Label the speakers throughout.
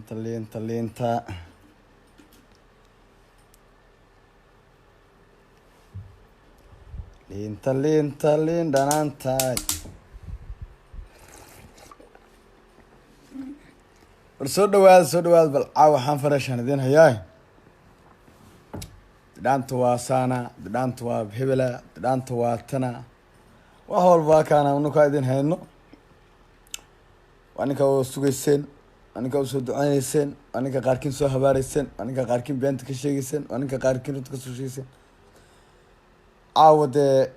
Speaker 1: Liinta, liinta, liinta. Liinta, liinta, liin dhanaantaay. Bal soo dhawaada, soo dhawaada. Bal caawa waxaan fareeshaan idiin hayaay. Bidhaanta waa saana, bidhaanta waa hebela, bidhaanta waa tana, wax walba kaana nukaa idin hayno. Waa ninka oo sugayseen, waa ninka usoo duceyneyseen, waa ninka qaarkiin soo habaareyseen, waa ninka qaarkiin beenta ka sheegeyseen, waa ninka qaarkiin runta kasoo sheegeyseen. Caawa dee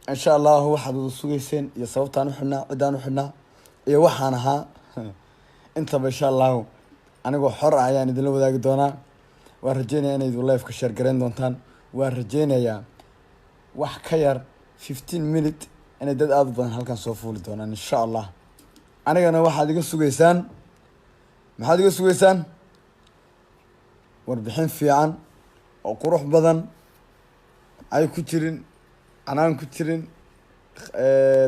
Speaker 1: insha allahu waxaad wada sugayseen iyo sababtaan uxidhnaa, ciddaan uxidhnaa iyo waxaan ahaa intaba insha allahu anigoo xor ah ayaan idinla wadaagi doonaa. Waan rajeynayaa inay live-ka share gareyn doontaan. Waan rajeynayaa wax ka yar 15 minute inay dad aada u badan halkan soo fuuli doonaan insha Allah. Anigana waxaad iga sugaysaan, maxaad iga sugaysaan? Warbixin fiican oo qurux badan, ay ku jirin canaan, ku jirin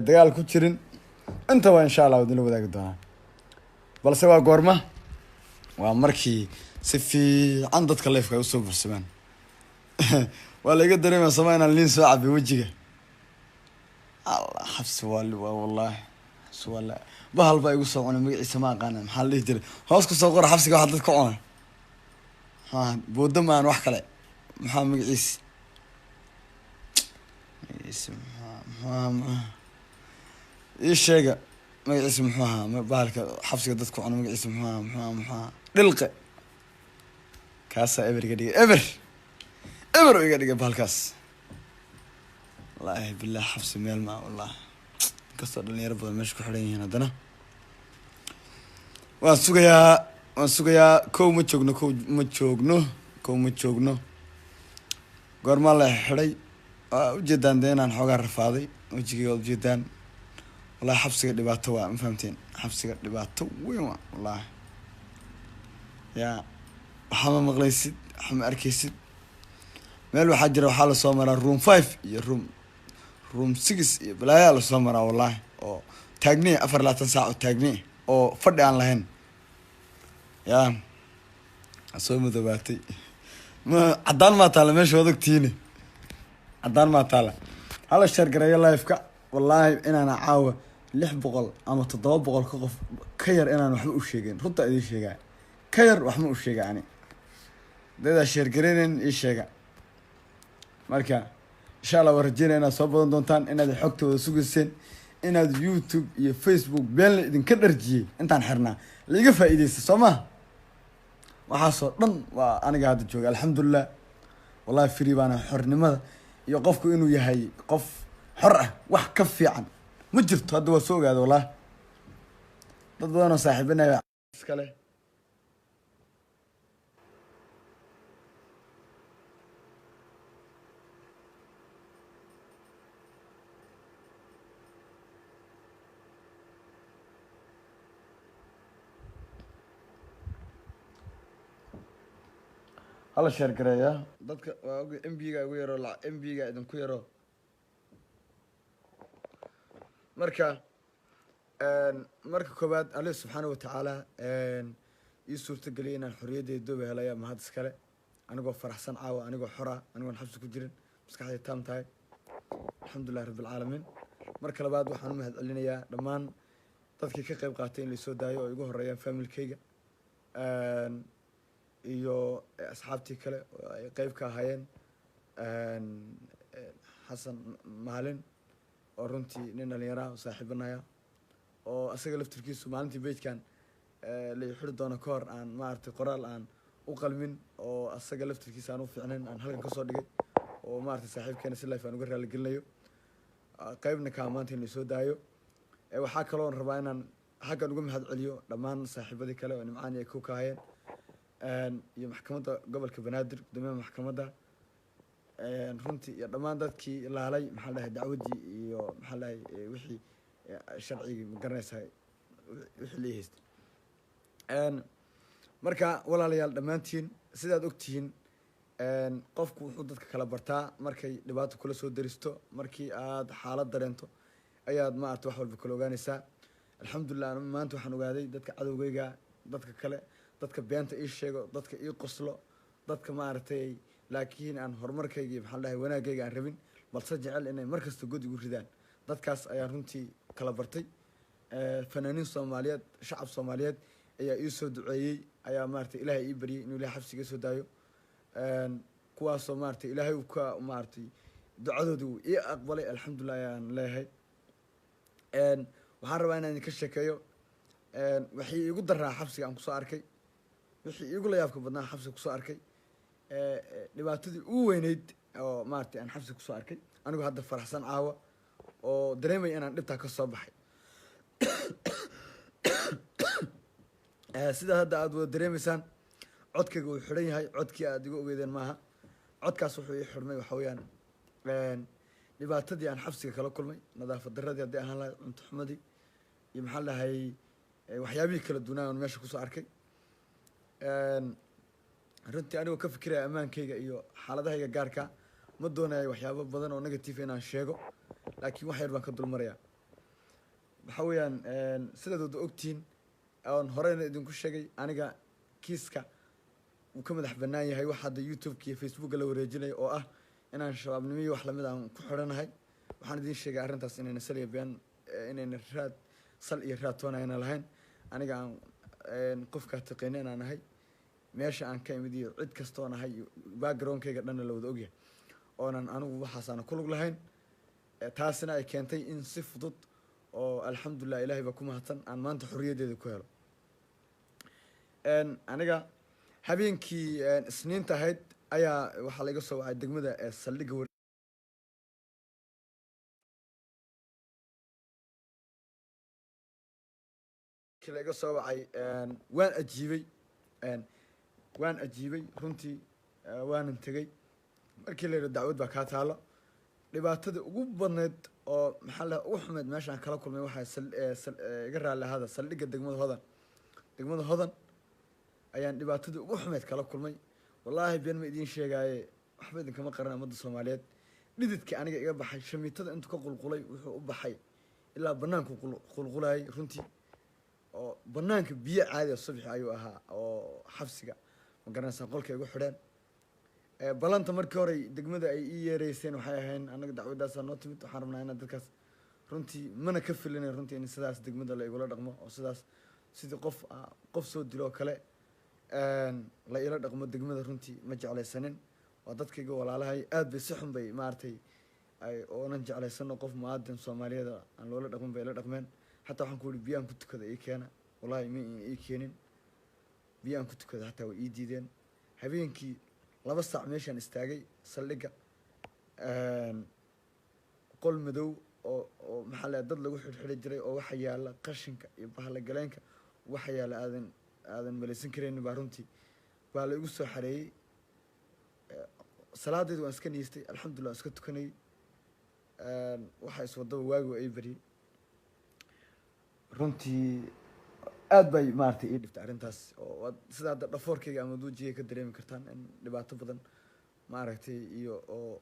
Speaker 1: dagaal, ku jirin intaba insha Allah idinla wadaagi doonaa. Balse waa goorma? Waa markii si fiican dadka live-ka ay usoo buxsamaan. Waa la iga dareemaya sama inaan liin soo cabay wejiga. Allah, xabsi waa waa wallahi, xabsi waa la bahal baa igu soo cunay. Magaciisa ma aqaana, maxaa la dhihi jiray? Hoos kusoo qora. Xabsiga waxaa dad ka cuna maxaa boodo maan wax kale, maxaa magaciisa? Magaciisa maxaa muxuu ii sheega? Magaciisa muxuu ahaa bahalka xabsiga dadka cuna? Magaciisa muxuu ahaa? Muxuu ahaa? Muxuu ahaa? Dhilqe. Kaasaa eber iga dhigay, eber eber iga dhigay bahalkaas. Wallaahi billah, xabsi meel maa wallahi. Inkastoo dhalinyaro badan meesha ku xidhan yihiin, haddana waan sugayaa, waan sugayaa. Kow ma joogno, kow ma joogno, kow ma joogno. Goormaa la xidhay? Waa ujeedaan dee inaan xoogaa rafaaday, wejigay waad ujeedaan. Wallahi xabsiga dhibaato waa, ma fahamteen? Xabsiga dhibaato weyn waa wallahi. Ya waxaa ma maqlaysid, waxa ma arkaysid. Meel waxaa jira, waxaa lasoo maraa room 5 iyo room 6 iyo balaayaa lasoo maraa wallahi, oo taagniya 24 saac oo taagniya oo fadhi aan lahayn. Ya soo madoobaatay, ma caddaan maa taala meesha? Waad ogtihiine, caddaan maa taala. Hala share gareeyo live-ka. Wallaahi inaana caawa 600 ama 700 ka qof ka yar inaan waxba u sheegin. Runta idiin sheegaa, ka yar waxma u sheega ani. Dadaa share gareynen ii sheega. Marka insha Allah waan rajeynaya inaad soo badan doontaan, inaad xogta wada sugayseen, inaad YouTube iyo Facebook been la idinka dharjiyey intaan xirnaa laiga faa'iideysta. Soo maha? Waxaasoo dhan waa aniga hadda jooga, alxamdulilah. Wallahi free baana. Xornimada iyo qofku inuu yahay qof xor ah wax ka fiican ma jirto. Hadda waa soo ogaada wallahi, dad badan oo saaxiibinaya iskale. Hala share gareeya dadka. Waa og MB ga igu yaro, MB ga idinku yaro. Marka marka koowaad, alle subxaana watacaala ii suurtageliyay inaan xorriyaddeeda dooba helaya, mahad iskale. Anigoo faraxsan caawa, anigoo xora, anigoon xabsi ku jirin, maskaxday taam tahay, alxamdulilahi rabbi alcaalamiin. Marka labaad, waxaan u mahad celinayaa dhammaan dadkii ka qayb qaatay in laisoo daayo, oo igu horeeyaan familkeyga iyo asxaabtii kale oo ay qeyb ka ahaayeen, Xasan Maalin oo runtii nin dhalinyaraha oo saaxiibanaya, oo isaga laftirkiisu maalintii page-kan la xiri doono ka hor aan maaragtay qoraal aan u qalmin oo asaga laftirkiisa aan u fiicnayn aan halkan kasoo dhigay, oo maaragtay saaxiibkeena si live aan uga raaligelinayo, qeybna kaa maanta in laisoo daayo. Waxaa kaloon rabaa inaan xaggan uga mahad celiyo dhammaan saaxiibadii kale oo Nimcaan ay ku kaahayeen, iyo maxkamadda gobolka Banaadir, guddoomiyaha maxkamadda runtii, iyo dhammaan dadkii laalay, maxaa la dhahay, dacwaddii iyo maxaa la dhahay wixii sharcigii, ma garanaysaa, wixii la haystay. Marka walaalayaal dhammaantiin, sidaad ogtihiin, qofku wuxuu dadka kala bartaa markay dhibaato kula soo daristo. Markii aad xaalad dareento ayaad maarata wax walba kala ogaanaysaa. Alxamdulilah, maanta waxaan ogaaday dadka cadowgeyga, dadka kale, Dadka beenta ii sheego, dadka ii qoslo, dadka maaragtay, laakiin aan horumarkayga iyo, maxaa la dhahay, wanaagayga aan rabin, balse jecel inay mar kasta god igu ridaan, dadkaas ayaan runtii kala bartay. Fanaaniin Soomaaliyeed, shacab Soomaaliyeed ayaa ii soo duceeyey, ayaa maaragtay Ilaahay ii baryay inuu Ilahay xabsiga soo daayo, kuwaasoo maaragtay Ilaahay uu ka maaragtay ducadoodii uu ii aqbalay. Alxamdulilah ayaan leeyahay. Waxaan rabaa inaan idinka sheekeeyo wixii iigu daraa xabsiga aan kusoo arkay, wixii iigu la yaabka badnaa xabsiga kusoo arkay, dhibaatadii ugu weyneyd oo maaragtay aan xabsiga kusoo arkay, anigoo hadda faraxsan caawa oo dareemaya inaan dhibtaa ka soo baxay. Sidaa hadda aada wada dareemeysaan, codkayga uu xidhan yahay. Codkii aada iga ogeydeen maaha codkaas. Wuxuu ii xidhmay waxa weeyaan dhibaatadii aan xabsiga kala kulmay, nadaafad daradii hadday ahaan lahayd, cunto xumadii iyo, maxaa la dhahay, waxyaabihii kala duwanaa aan meesha kusoo arkay. Runtii anigoo ka fikiraya ammaankayga iyo xaaladahayga gaarka, ma doonayo waxyaabo badan oo negative inaan sheego, laakiin wax yar baan ka dulmaraya. Waxa weeyaan, sidaad wada ogtihiin oon horeyna idinku sheegay, aniga kiiska wuu ka madax banaan yahay wax hadda YouTube-ka iyo Facebooka la wareejinayo oo ah inaan shabaabnimo iyo wax lamid aan ku xidhanahay. Waxaan idiin sheegay arrintaas inayna sal iyo been, inayna raad sal iyo raad toona ayna lahayn. Aniga aan qofkaa taqaana inaan ahay, meesha aan ka imid iyo cid kastoon ahay iyo backgroundkayga dhanna la wada ogyahay, oonan anigu waxaas aana ku lug lahayn. Taasina ay keentay in si fudud oo alxamdulilah, Ilahay baa ku mahadsan, aan maanta xorriyaddeeda ku helo. Aniga habeenkii Isniinta ahayd ayaa waxaa laiga soo wacay degmada ee saldhigga laiga soo wacay. Waan ajiibay, waan ajiibay runtii, waanan tegey. Markii la yidhi dacwad baa kaa taalo, dhibaatada ugu badnayd oo, maxaa la, ugu xumeyd meeshaan kala kulmay waxaa iga raalli ahaada, saldhigga degmada Hodan. Degmada Hodan ayaan dhibaatadii ugu xumeyd kala kulmay. Wallaahi been ma idiin sheegaaye, waxba idinkama qaran ummadda Soomaaliyeed. Dhididka aniga iga baxay, shamiitada intuu ka qulqulay wuxuu u baxay ilaa banaanku qulqulayay runtii, oo banaanka biyo caadi ah subxi ayuu ahaa oo xabsiga, ma garanaysaa, qolka igu xidheen. Balanta markii hore degmada ay ii yeereyseen waxay ahayn, annaga dacwadaasaa noo timid, waxaan rabnaa inaad dadkaas. Runtii mana ka filinayn runtii in sidaas degmada la igula dhaqmo oo sidaas sidii qof soo dilo oo kale la ila dhaqmo degmada. Runtii ma jeclaysanin, waa dadkayga walaalahay, aad bay si xun bay maaragtay ay oonan jeclaysano qof muwaadin Soomaaliyeed aan loola dhaqmin bay ila dhaqmeen. Xataa waxaan ku yihi biyaan ku tukada ii keena, wallahi ma ii keenin biyaan ku tukada, xataa way ii diideen. Habeenkii 2 saac meeshaan istaagay saldhigga, qol madow oo maxaa la dad lagu xidhxidhi jiray oo waxa yaala qashinka iyo bahalagaleenka waxa yaala aadan malaysan karaynin baa runtii baa la igu soo xareeyey. Salaadeedi waan iska niistay, alxamdulillah, waan iska tukanayay. Waxa iswadaba waagi waa ii baryey. Runtii aad bay maaragtay ii dhibtay arrintaas, oo waad sida hadda dhafoorkayga ama duujigay ka dareemi kartaan in dhibaato badan maaragtay iyo oo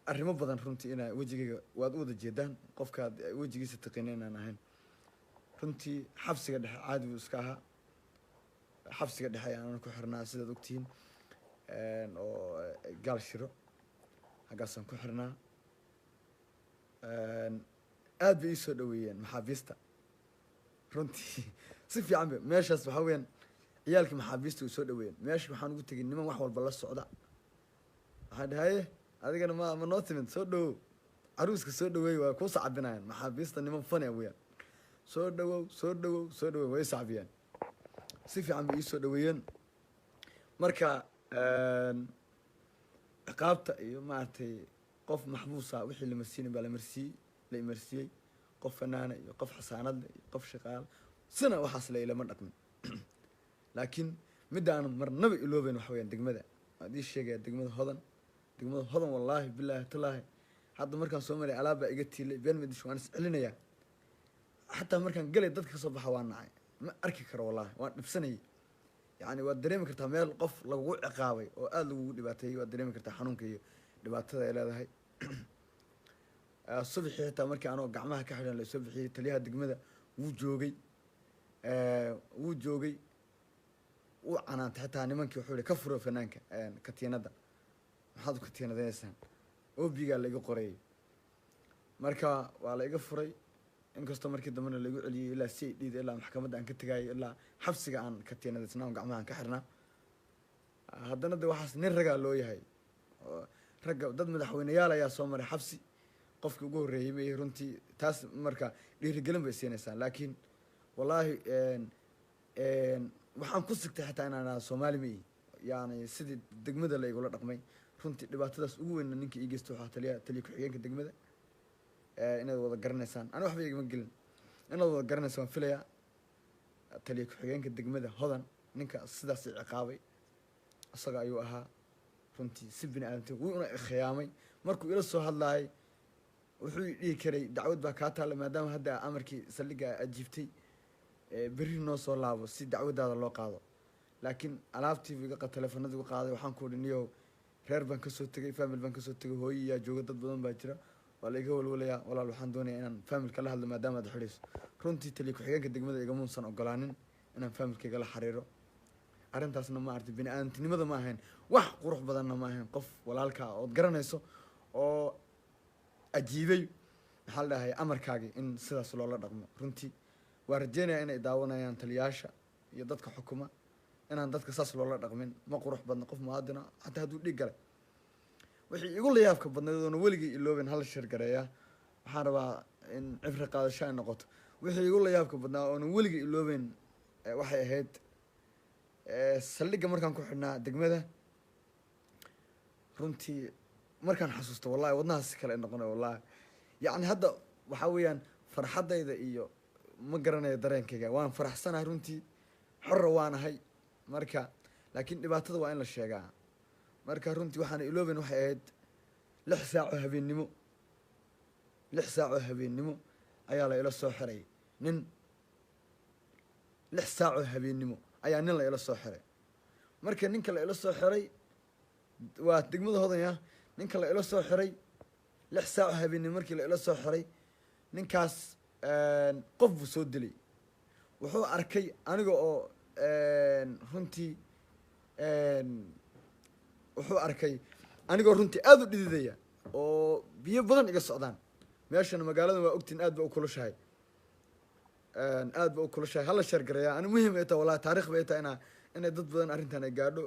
Speaker 1: arrimo badan runtii inaa wejigayga waad u wada jeedaan, qofkaad wejigiisa taqiina inaan ahayn. Runtii xabsiga dhexe caadi buu iska ahaa. Xabsiga dhexe ayaan ku xirnaa, sidaad ogtihiin, oo Gaal Shiro xaggaasaan ku xirnaa. Aad bay ii soo dhaweeyeen maxaabiista runtii, si fiican ba. Meeshaas waxaa weyaan ciyaalkii maxaabiista way soo dhaweeyeen. Meesha waxaan ugu tegay niman wax walba la socda. Waxaan dhahaye, adigana ma noo timid? Soo dhawow, caruuska soo dhaweey. Waa kuu sacabinayaan maxaabiista, niman fani ah weyaan. Soo dhawow, soo dhawow, soo dhawow, way sacbiyaan, si fiican bay ii soo dhaweeyeen. Marka ciqaabta iyo maaragtay qof maxbuusa wixii la marsiinay baa la marsiiyey, la imarsiiyey. Qof fanaana iyo qof xasaanad leh iyo qof shaqaal sina waxaas la ilama dhaqmin. Laakiin midda aan marnaba iloobeyn waxa weyaan degmada waan ii sheegaya, degmada Hodan. Degmada Hodan, wallaahi bilaahi tallaahi, hadda markaan soo maray alaab baa iga tiilay. Been madish, waan is celinayaa. Xataa markaan galay dadka kasoo baxa waan nacay, ma arki karo, wallahi waan dhibsanayay. Yani waad dareemi kartaa meel qof lagugu ciqaabay oo aada lagugu dhibaateeyey, waad dareemi kartaa xanuunka iyo dhibaatada ay leedahay. Subaxii xitaa markii anoo gacmaha ka xidhan lasoo bixiyey, taliyaha degmada wuu joogay, wuu joogay. Wuu canaantay xitaa nimankii. Wuxuu yihi, "Ka furo fanaanka katiinadda, maxaad u katiinadaysaan?" Obigaa la iga qorayay. Marka waa la iga furay, inkastoo markii dambena laigu celiyey ilaa CID da, ilaa maxkamadda aan ka tegayay, ilaa xabsiga aan katiinadaysnaa oo gacmaha aan ka xirnaa. Haddana de waxaas nin ragaa loo yahay. Oo ragga dad madaxweyneyaal ayaa soo maray xabsi, qofkii ugu horreeyey ma ihi runtii. Taas marka dhiirigelin bay siinaysaa, laakiin wallaahi waxaan ku sigtay xitaa inaan ahaa Soomaali ma ihi, yani sidii degmada la igula dhaqmay. Runtii dhibaatadaas ugu weynna ninka ii geysta waxaa taliya ku-xigeenka degmada. Inaad wada garanaysaan, ani waxba igama gelin, inaad wada garanaysaan waan filayaa. Taliya ku-xigeenka degmada Hodan, ninka sidaas i ciqaabay isaga ayuu ahaa. Runtii si bini aadamti wuuna ikhiyaamay. Markuu ila soo hadlaayay wuxuu i dhihi karay, "Dacwad baa kaa taalla, maadaama hadda amarkii saldhigga ajiibtay, berri noo soo laabo si dacwadaada loo qaado." Laakiin alaabtiibu iga teleefanadii iga qaaday. Waxaan ku idhi, "Niyow, reer baan kasoo tegay, family baan kasoo tegay, hooyo yaa jooga, dad badan baa jira, waa la iga walwalayaa. Walaal, waxaan doonayaa inaan familka la hadlo maadaama aad xidhayso." Runtii taliya ku-xigeenka degmada igamuusan ogolaanin inaan familkayga la xiriiro. Arrintaasna ma aragtay, bini aadamtinimada ma ahayn, wax qurux badanna ma ahayn. Qof walaalkaa ood garanayso oo ajiibay, maxaa la dhahay, amarkaagii, in sidaas loola dhaqmo. Runtii waa rajeynayaa inay daawanayaan taliyaasha iyo dadka xukuma, inaan dadka saas loola dhaqmin. Ma qurux badna qof muwaadina, xataa hadduu dhiig galay. Wixii igu layaabka badnayd oona weligii iloobin, hala share gareeya, waxaan rabaa in cibri qaadasho ay noqoto. Wixii igu layaabka badnaa oona weligii iloobeyn waxay ahayd saldhigga markaan ku xidhnaa degmada. Runtii markaan xasuusto, wallahi wadnahaas si kale ay noqonay. Wallahi yacni hadda waxaa weeyaan farxaddayda iyo ma garanayo dareenkayga. Waan faraxsanahay runtii, xorra waanahay marka, laakiin dhibaatada waa in la sheegaa. Marka runtii waxaan ilooben waxay ahayd 6 saac oo habeennimo, 6 saac oo habeennimo ayaa la ila soo xiray nin. 6 saac oo habeennimo ayaa nin la ila soo xiray. Marka ninka la ila soo xiray waa degmada Hodanya. Ninka la ila soo xiray 6 saac oo habeennimo, markii la ila soo xiray ninkaas qof buu soo dilay. Wuxuu arkay aniga oo runtii, wuxuu arkay anigoo runtii aada u dhididaya oo biyo badan iga socdaan. Meeshana magaalada waa ogtiin, aad ba u kulushahay, aad ba u kulushahay. Hala share gareeya. Ani muhiim ay tahay, wallahi taarikh bay tahay inay dad badan arrintan ay gaadho.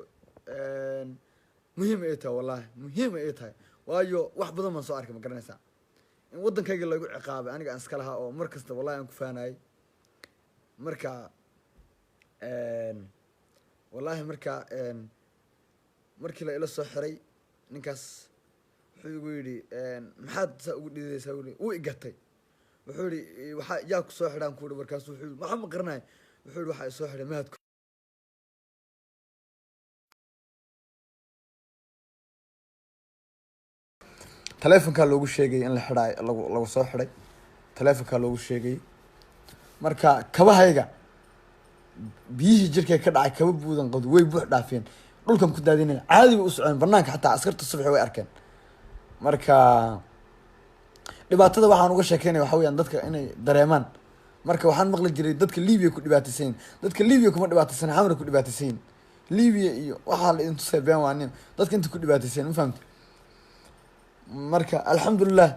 Speaker 1: Muhiim ay tahay, wallahi muhiim ay tahay, waayo wax badan baan soo arkay. Ma garanaysaa in waddankayga lagu ciqaabay aniga aan iska lahaa oo mar kasta wallahi aan ku faanayay? Marka wallahi marka markii la ila soo xiray ninkaas wuxuu igu yidhi, "Maxaad saa ugu dhididaysaa?" Wuu wuu igatay. Wuxuu yihi, "Waxaa yaa ku soo xidhaan?" Ku yihi. Markaasu wuxuu yihi, "Waxba ma qaranayo." Wuxuu yihi, "Waxaa isoo xidhay Mahad." Taleefonkaa loogu sheegay in la xidhaay, lagu soo xidhay, taleefonkaa loogu sheegay. Marka kabahayga biyihii jirkay ka dhacay, kaba buudan qawd way buux dhaafeen, dhulkan ku daadinaya, caadi bay u socdeen banaanka, xataa askarta subaxi way arkeen. Marka dhibaatada waxaan uga sheekeynaya waxa weyaan dadka inay dareemaan. Marka waxaan maqli jiray dadka Libiya ku dhibaataysan yihin. Dadka Libiya kuma dhibaataysan, Xamra ku dhibaataysan yihin. Libiya iyo waxaa la idin tusaya been, waa nin dadka inta ku dhibaataysan, ma fahamti? Marka alxamdulilah,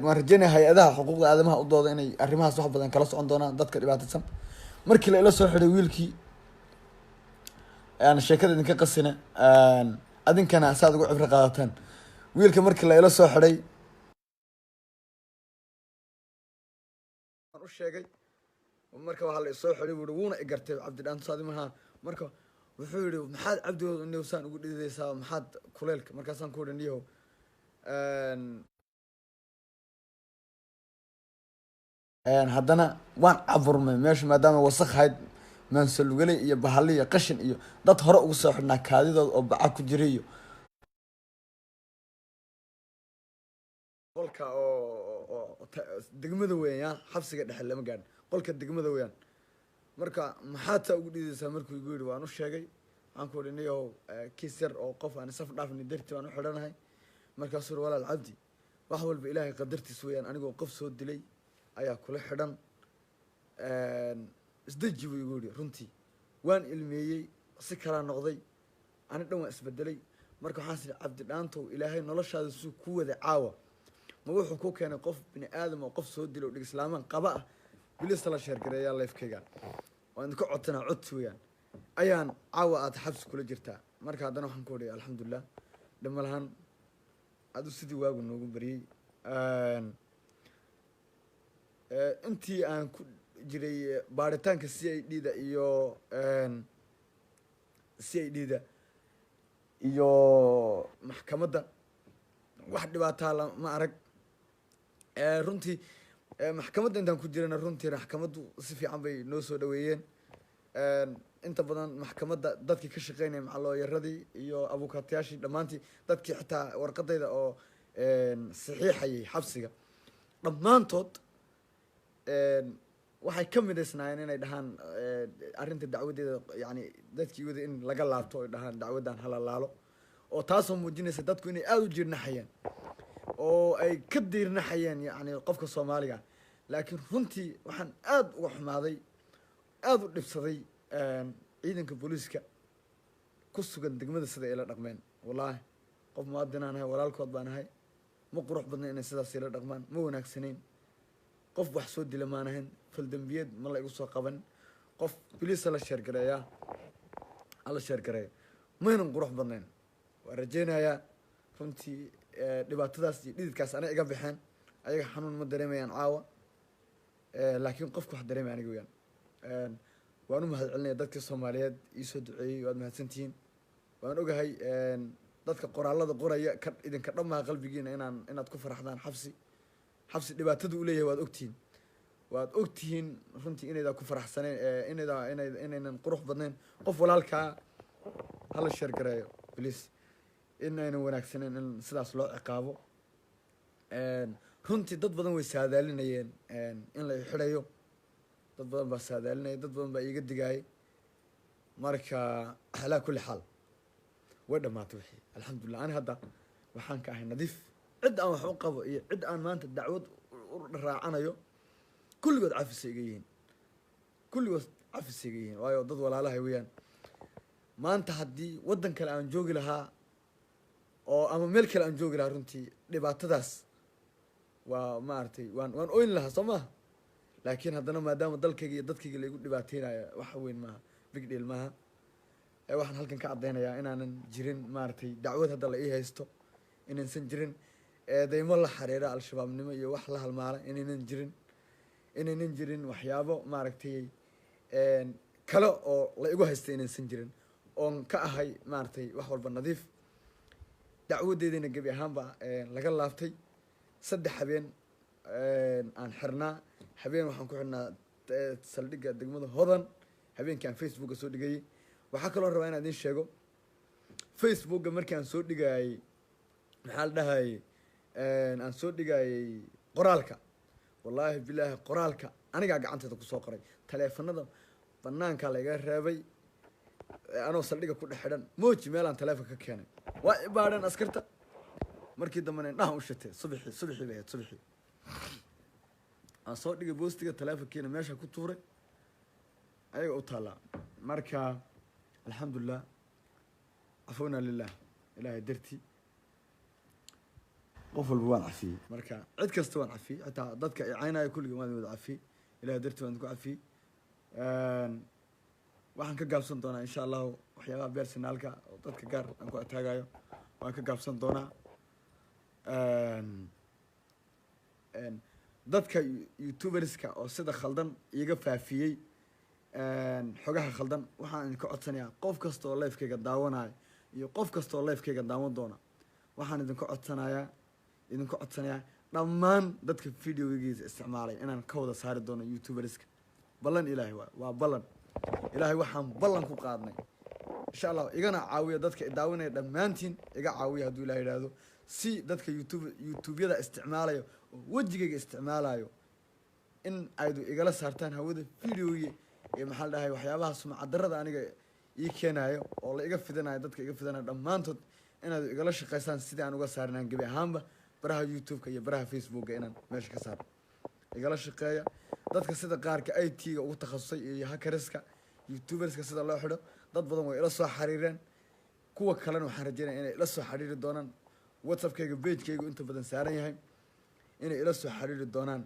Speaker 1: waan rajeynaya hay-adaha xuquuqda aadamaha u dooda inay arrimahaas wax badan kala socon doonaan dadka dhibaataysan. Markii la ila soo xidhay wiilkii, aan sheekada idinka qasina, adinkana saad ugu cibro qaadataan. Wiilka markii la ila soo xidhay u sheegay, marka waxaa la isoo xidhay buuri, wuuna igartay, "Cabdi Dhaanto saadimaha." Marka wuxuu yihi, "Maxaad cabdigood niyow saan ugu dhididaysaa? Maxaad kuleylka?" Markaasaan ku ihi, "Niyow, haddana waan caburmay meesha maadaama wasaq hayd, maansalugaley iyo bahali iyo qashin iyo dad hore ugu soo xidhnaa kaadidooda oo baca ku jiray iyo qolka oo degmada weeyaan, xabsiga dhexe lama gaadhin, qolka degmada weeyaan. Marka maxaad saa ugu dhididaysaa?" Markuu igu yidhi, waan u sheegay. Waxaan ku ihi, "Niyow, kiis yar oo qof aan isaf dhaafni dartii baan u xidhanahay." Markaasuu yiri, "Walaal Cabdi, wax walba Ilaahay qadartiis weeyaan. Anigoo qof soo dilay ayaa kula xidhan, isdeji," buu igu yidhi. Runtii waan ilmeeyey. Si kalaa noqday, ani dhan waan isbedelay. Marka waxaan siri, Cabdi Dhaantow, Ilaahay noloshaada suu ku wada caawa, ma wuxuu ku keenay qof bini aadam oo qof soo dilo oo dhig islaamaan qaba ah? Please la share gareeyaa livekayga, waan idinka codsanaa, codsi weeyaan. Ayaan caawa aad xabsi kula jirtaa. Marka haddana waxaan ku odhaya, alxamdulilah, dhima lahan adu sidii waagu noogu bariyey. Intii aan ku jiray baaritaanka CID da iyo CID da iyo maxkamadda, wax dhibaataa ma arag. Runtii maxkamadda intaan ku jirana, runtii maxkamaddu si fiican bay noo soo dhaweeyeen. Inta badan maxkamadda dadkii ka shaqeynaya, macalooyaradii iyo abukaatayaashii, dhammaantii dadkii xitaa warqadayda oo saxiixayay xabsiga, dhammaantood waxay ka midaysnaayeen inay dhahaan arrinta dacwadeeda, yani dadkii wada in laga laabto, oy dhahaan dacwaddan hala laalo, oo taasoo muujinaysa dadku inay aada u jiirnaxayeen oo ay ka diirnaxayeen yani qofka Soomaaliga. Laakiin runtii waxaan aada uga xumaaday, aada u dhibsaday ciidanka booliiska ku sugan degmada sida ay la dhaqmeen. Wallaahi qof muwaadinaan ahay, walaalkood baan ahay. Ma qurux badna inay sidaas ila dhaqmaan, ma wanaagsanayn. Qof wax soo dila maan ahayn, faldambiyeed ma la igu soo qaban. Qof, please la share gareeyaa, hala share gareeya. Maynan qurux badnayn. Waan rajeynayaa runtii dhibaatadaas iyo dhididkaas anay iga baxeen. Ayaga xanuun ma dareemayaan caawa, laakiin qofka wax dareemaya aniga weyaan. Waan u mahad celinaya dadka Soomaaliyeed iisoo duceeyey, waad mahadsantihiin. Waan ogahay dadka qoraalada qoraya ka idinka dhammaha qalbigiina inaan inaad ku faraxdaan. Xabsi dhibaatada u leeyahay waad ogtihiin, waad ogtihiin. Runtii inaydaa ku faraxsaneen, inaydaa ina inaynan qurux badnayn qof walaalkaa, hala share gareeyo please, inaynan wanaagsaneyn in sidaas loo ciqaabo. Runtii dad badan way saadaalinayeen in la xidhayo, dad badan baa saadaalinaya, dad badan baa iiga digaayay. Marka alaa kulli xaal way dhamaatay wixii, alxamdulillah. Ani hadda waxaan ka ahay nadiif. Cid aan wax u qabo iyo cid aan maanta dacwad u raacanayo, kulligood cafisay iga yihiin, kulligood cafisay iga yihiin, waayo dad walaalahay weeyaan. Maanta haddii waddan kale aan joogi lahaa oo ama meel kale aan joogi lahaa, runtii dhibaatadaas waa maaragtay waan oyn lahaa, soo maha? Laakiin haddana maadaama dalkayga iyo dadkayga laigu dhibaateynayo, wax weyn maaha, big deal maaha. Waxaan halkan ka caddeynayaa inaanan jirin maaragtay dacwad hadda la ii haysto, inaysan jirin eedeymo la xiriira Al-Shabaabnimo iyo wax la halmaala, inaynan jirin waxyaabo maaragtay kale oo la igu haysta, inaysan jirin, oon ka ahay maaragtay wax walba nadiif. Dacwadeedina gebi ahaanba laga laabtay. 3 habeen aan xirnaa. Habeen waxaan ku xirnaa saldhigga degmada Hodan, habeenkii aan Facebooka soo dhigayay. Waxaa kaloo rabaa inaan idiin sheego, Facebooka markii aan soo dhigayay, maxaa la dhahayay, aan soo dhigayay qoraalka, wallaahi bilaahi qoraalka anigaa gacanteeda kusoo qoray. Taleefanada banaankaa laiga reebay anoo saldhigga ku dhex xidhan. Mooji meelaan taleefonka ka keenay, waa ibaadheen askarta. Markii dambena indhahan u shatay. Subaxii bay ahayd, subaxii aan soo dhigay boostiga, taleefonkiina meesha ku tuuray, ayaga u taallaa. Marka alxamdulilah, cafawna lilah, Ilaahay dartii qof walba waan cafiyey. Marka cid kasta waan cafiyey, xitaa dadka i caynayo kulligii waan wada cafiyey. Ilahay dartii waan idinku cafiyey. Waxaan ka gaabsan doonaa, insha Allahu, waxyaabaha personalka oo dadka gaar aan ku ataagayo waan ka gaabsan doonaa. Dadka youtuberska oo sida khaldan iiga faafiyey xogaha khaldan, waxaan idinka codsanayaa, qof kasta oo livekayga daawanayo iyo qof kasta oo livekayga daawan doona, waxaan idinka codsanayaa dhammaan dadka videogiisa isticmaalay inaan ka wada saari doono youtuberska. Ballan Ilaahay waa ballan Ilaahay, waxaan ballan ku qaadnay, insha Allah. Igana caawiya dadka daawanaya, dhammaantiin iga caawiya hadduu Ilahay yidhaahdo, si dadka YouTubeyada isticmaalayo oo wejigayga isticmaalayo in aydu igala saartaan hawada videogi iyo, maxaa la dhahay, waxyaabaha sumcadarada aniga ii keenayo oo la iga fidanayo, dadka iga fidanayo dhammaantood inaad igala shaqaysaan sidii aan uga saarinaan gebi ahaanba baraha YouTube-ka iyo baraha Facebooka, inaan meesha ka saarno. Igala shaqeeya dadka sida qaarka IT-ga ugu takhasusay iyo hackerska, youtuberska sida loo xidho. Dad badan way ila soo xiriireen, kuwa kalena waxaan rajeynaya inay ila soo xiriiri doonaan. WhatsAppkayga, pagekaygu inta badan saaran yahay, inay ila soo xiriiri doonaan.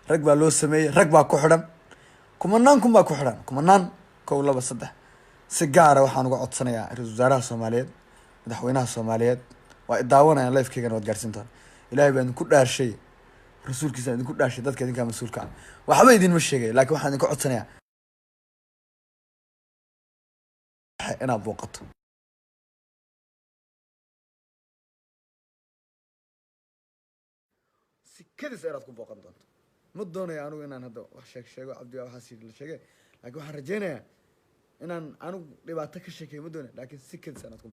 Speaker 1: Rag baa loo sameeyey, rag baa ku xidhan, kumanaan kun baa ku xidhan, kumanaan, kow, laba, saddex. Si gaara waxaan uga codsanayaa ra-iisul wasaaraha Soomaaliyeed, madaxweynaha Soomaaliyeed, waa idaawanayaan, lifekeygana waad gaarsiin doona. Ilaahay baa idinku dhaarshay, rasuulkiisa idinku dhaarshay, dadka idinkaa mas-uulka ah. Waxba idinma sheegay, laakiin waxaan idinka codsanayaa inaad booqato. Sikadiis inaad ku booqan doonto. Ma doonayo anigu inaan hadda wax sheeg sheego, Cabdi waxaas la sheege, laakiin waxaan rajeynayaa inaan anigu dhibaato ka sheekeyo ma doonaya, laakiin sikadiis inaad ku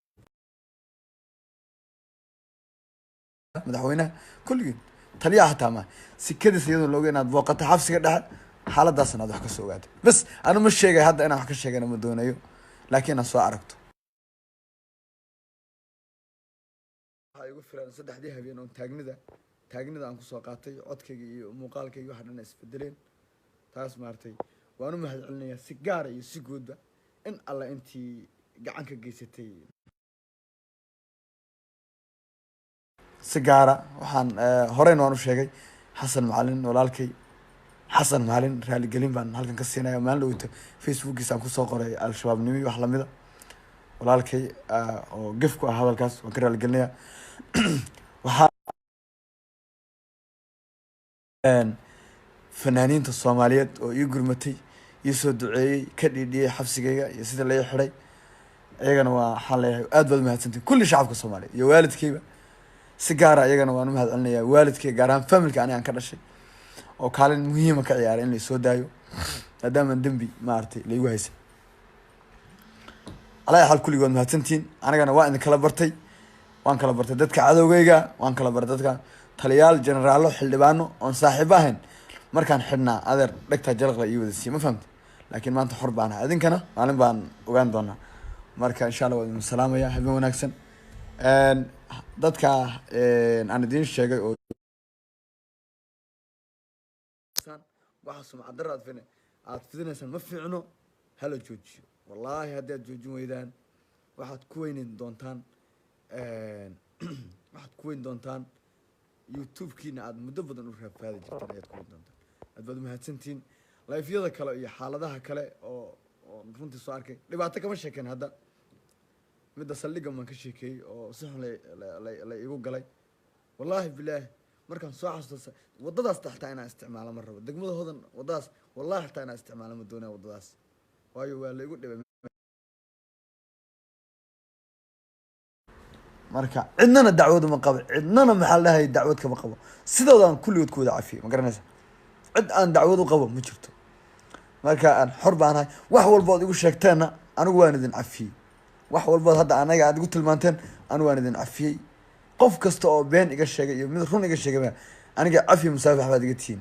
Speaker 1: madaxweynaha kulligiin taliyaha xataa ma sikadiis iyadoo looga inaad booqato xabsiga dhexe, xaaladaasna aad wax ka soo ogaato. Bas, anu ma sheegay hadda inaan wax ka sheegana ma doonayo, laakiin inaad soo aragto waxaa igu filan. Saddexdii habeen oon taagnida aan kusoo qaatay, codkayga iyo muuqaalkayga waxa dhan isbedeleen. Taas maaragtay waan u mahad celinayaa si gaara iyo si guudba in alla intii gacan ka geysatay. Si gaara waxaan horeyna waan u sheegay Xasan Macalin, walaalkay Xasan Macalin, raaligelin baan halkan ka siinaya. Maalin dhaweyto Facebookiisa aan kusoo qoray al-shabaabnimo iyo wax lamida. Walaalkay oo gef ku ah hadalkaas waan ka raaligelinaya. Waxaa fanaaniinta Soomaaliyeed oo ii gurmatay, ii soo duceeyey, ka dhiidhiyey xabsigayga iyo sida la ii xidhay, iyagana waa waxaan leeyahay aad baad umahadsantihin. Kulli shacabka Soomaaliya iyo waalidkayba si gaara iyagana waan umahad celinaya. Waalidkay, gaar ahaan familka ani aan ka dhashay, oo kaalin muhiima ka ciyaaray in laisoo daayo, maadaamaan dembi maaragtay laigu haysan. Alaa xaal, kulligood mahadsantihiin. Anigana waa idin kala bartay, waan kala bartay dadka cadowgayga, waan kala bartay dadka taliyaal, jeneraalo, xildhibaano oon saaxiibo ahayn. Markaan xidhnaa, adeer, dhegtaa jalaqla ii wada siiye, ma fahamti? Laakiin maanta xor baan ahay, idinkana maalin baan ogaan doonaa. Marka insha Allah waa idin salaamaya, habeen wanaagsan. Dadka aan idiin sheegay oo waxa sumcad darra aad fidinaysaan ma fiicno, hala joojiyo. Wallaahi haddii aad joojin weydaan, waxaad ku weynin doontaan, waxaad ku weyn doontaan YouTube-kiina aad muddo badan u rafaadi jirteen ayaad ku weyn doontaan. Aad baad umahadsantihiin. Lifeyada kale iyo xaaladaha kale oo runtii soo arkay, dhibaato kama sheekeen. Hadda midda saldhigga baan ka sheekeeyey oo si xun la igu galay. Wallaahi bilaahi, markaan soo xasuusto waddadaas xataa inaan isticmaalo ma rabo. Degmada Hodan waddadaas, wallahi xataa inaan isticmaalo ma doonaya waddadaas, waayo waa la igu dhibay. Marka cidnana dacwad uma qabo, cidnana maxaa la dhahay dacwad kama qabo. Sidoodaan kulligood ku wada cafiyey, ma garanaysa? Cid aan dacwad u qabo ma jirto. Marka aan xor baan ahay. Wax walbood igu sheegteenna anigu waan idin cafiyey. Wax walbood hadda anaga aad igu tilmaanteen, anigu waan idin cafiyey. Qof kasta oo been iga sheegay iyo mid run iga sheegayba, aniga cafi musaafax baad iga tihiin,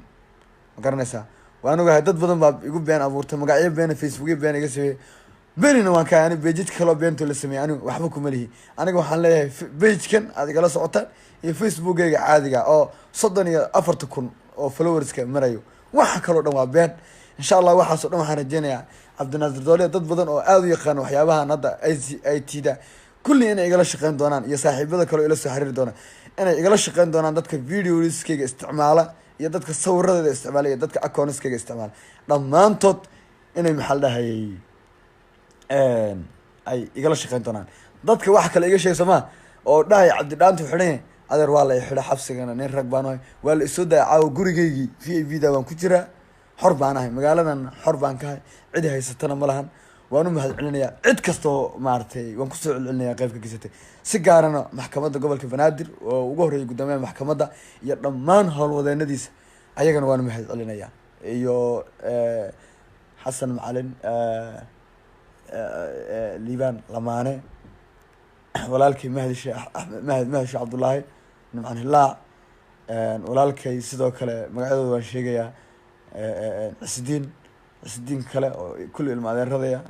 Speaker 1: ma garanaysaa? Waan ogahay dad badan baa igu been abuurtay, magacyo beena, Facebookyo been iga sameeyey. Benina waan kahay ani. Pagejka kaloo beento la sameeyey anigu waxba kuma lihi. Aniga waxaan leeyahay pagekan aad igala socotaan iyo Facebookeyga caadiga oo 34,000 oo followerska marayo. Waxa kaloo dhan waa been. Insha Allah waxaas o dhan waxaan rajeynayaa Cabdinaasir Dooliya, dad badan oo aada u yaqaano waxyaabahan hadda IT da kulli inay igala shaqeyn doonaan, iyo saaxiibada kale oo ila soo xiriiri doonaan, inay igala shaqeyn doonaan dadka videoskayga isticmaala iyo dadka sawiradeeda isticmaala iyo dadka accounts-kayga isticmaala dhammaantood, inay maxaa la dhahayay ay igala shaqeyn doonaan. Dadka waxa kale iga sheeg sooma oo dhahay Cabdi Dhaantu xidhan yahay, adeer, waa la xidha xabsigana, nin rag baan ahay, waa la isoo daaya. Caawa gurigaygii VIP da baan ku jiraa, Xor baan ahay, magaaladan xor baan ka ahay, cidi haysatana ma lahan. Waan u mahad celinayaa cid kastoo maaragtay, waan kusoo celcelinayaa qayb ka geysatay, si gaarana maxkamadda gobolka Banaadir oo ugu horreeyay guddoomiyaha maxkamadda iyo dhammaan howlwadeenadiisa, ayagana waan u mahad celinayaa, iyo Xasan Macalin, Liibaan Lamaane, walaalkay Mahdi Sheekh Axmed, Mahdi, Mahdi Sheekh Cabdullaahi, Nimcan Hilaac, walaalkay, sidoo kale magacyadooda waan sheegayaa, Cisdiin, Cisdiin kale oo kulli ilma adeeradaya,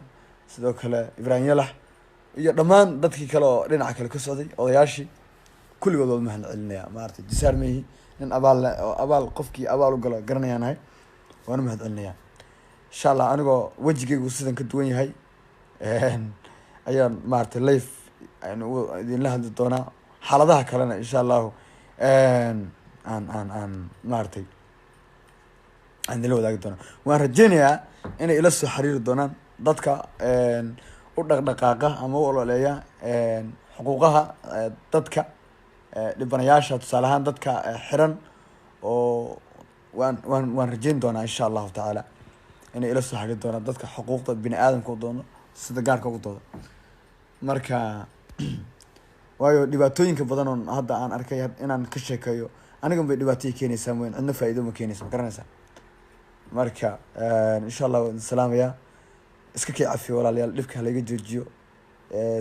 Speaker 1: sidoo kale Ibraahim Yalax iyo dhammaan dadkii kale oo dhinaca kale ka socday, odayaashii, kulligood waan mahad celinaya. Maaragtay, jisaar mehi nin abaal le oo abaal qofkii abaal u galo garanayaan ahay, waan u mahad celinayaa. Insha Allah anigoo wejigaygu sidan ka duwan yahay ayaan maaragtay live aynu idinla hadli doonaa. Xaaladaha kalena insha Allahu aan maaragtay aan idinla wadaagi doonaa. Waan rajeynayaa inay ila soo xiriiri doonaan dadka u dhaqdhaqaaqa ama u ololeeya xuquuqaha dadka dhibanayaasha, tusaale ahaan dadka xiran oo waan rajeyn doonaa insha Allahu tacaala inay ila soo xiriiri doonaan dadka xuquuqda bini aadamka u doono, sida gaarka ugu doodo. Marka waayo dhibaatooyinka badan oon hadda aan arkay inaan ka sheekeeyo anigan bay dhibaataya keenaysaa mooyan, cidna faa'iido ma keenaysa, ma garanaysaa? Marka insha Allah waan idin salaamayaa. Iska kay cafiyo walaalayaal, dhibka halayga joojiyo,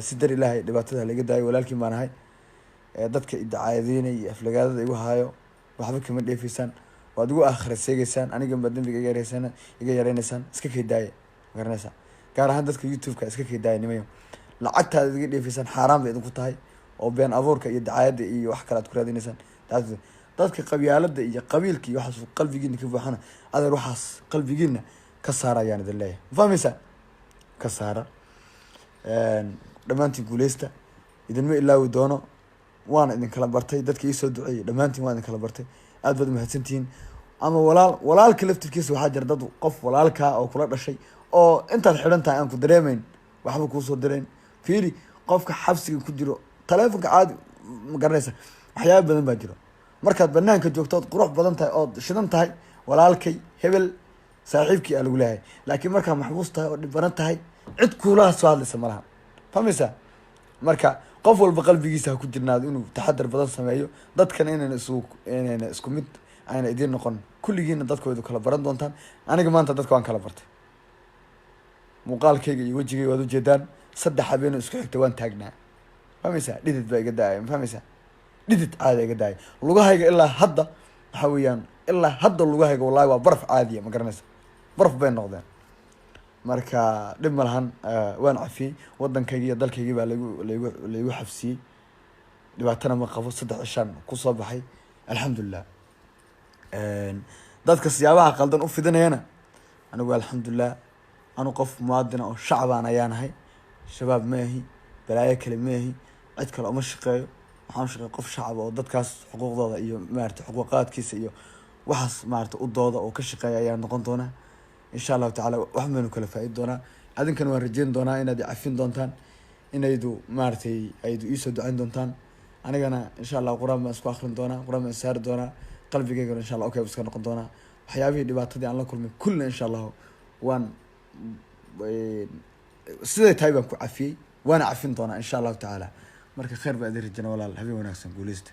Speaker 1: si dar Ilaahay dhibaatada halayga daayo. Walaalkiin baan ahay. Dadka idacaadeynay iyo aflagaadada igu haayo, waxba kama dheefaysaan, waad igu aakhira seegeysaan, anigan baa dembiga iga yareysan, iga yareynaysaan. Iska kay daaya, ma garanaysaa? Gaar ahaan dadka YouTube-ka, iska kay daaya nimayo, lacagtaada iga dheefaysaan xaaraan bay idinku tahay oo been abuurka iyo dacaayadda iyo wax kale aad ku raadinaysaan. Dadka qabyaalada iyo qabiilka iyo waxaas qalbigiina ka buuxana, adeer, waxaas qalbigiina ka saara ayaan idin leeyahay. Ma fahmaysaa? Ka saara dhammaantiin. Guuleysta, idinma ilaawi doono, waana idinkala bartay. Dadka iisoo duceeyey dhammaantiin waan idinkala bartay, aad baad umahadsantihiin. Ama walaal, walaalka laftirkiisa waxaa jira dad qof walaalkaa oo kula dhashay oo intaad xidhan tahay aan ku dareemeyn, waxba kuusoo dirayn. Fiiri, qofka xabsiga ku jiro taleefonka caadi, ma garanaysa? Waxyaaba badan baa jiro. Markaad banaanka joogto ood qurux badan tahay ood shidan tahay, walaalkay hebel, saaxiibkii aa lagu leeyahay, laakiin markaa maxbuus tahay oo dhibanan tahay, cid kuulaha soo hadlaysa malaha. Fahmaysaa? Marka qof walba qalbigiisa ha ku jirnaado inuu taxadar badan sameeyo, dadkana inayna isku mid ayna idiin noqon. Kulligiina dadka waydu kala baran doontaan. Aniga maanta dadka waan kala bartay, muuqaalkayga iyo wejigayga waad ujeedaan. 3 habeenoo isku xigta waan taagnaa, fahmaysaa? Dhidid baa iga daaya, ma fahmaysaa? Dhidid caada iga daaya lugahayga ilaa hadda. Waxa weeyaan ilaa hadda lugahayga wallahi waa baraf caadiya, ma garanaysa? Baraf bay noqdeen. Marka dhib ma lahan, waan cafiyey. Waddankaygii iyo dalkaygii baa laygu xabsiyey, dhibaatana ma qabo. 3 cishaan kusoo baxay, alxamdulilah. Dadka siyaabaha qaldan u fidinayana, anigu alxamdulilah, anu qof muwaadina oo shacbaan ayaan ahay. Shabaab ma ahi, balaayo kale ma ahi, cid kale uma shaqeeyo. Waxaan u shaqeeya qof shacaba oo dadkaas xuquuqdooda iyo maarata xuquuqaadkiisa iyo waxaas maarata u dooda oo ka shaqeeya ayaan noqon doonaa insha Allahu tacala. Wax baynu kala faa-idi doonaa. Adinkana waan rajeyn doonaa inaad i cafin doontaan, inaydu maaragtay aydu iisoo ducayn doontaan. Anigana insha Allah qur-aan baan isku akrin doonaa, qur-aan baan saari doonaa, qalbigeygana insha Allah okay iska noqon doonaa. Waxyaabihii dhibaatadii aan la kulmay kullina insha Allahu waan siday tahay baan ku cafiyey, waana cafin doonaa insha Allahu tacaala. Marka khayr baa idin rajana walaal, habeen wanaagsan, guuleysta.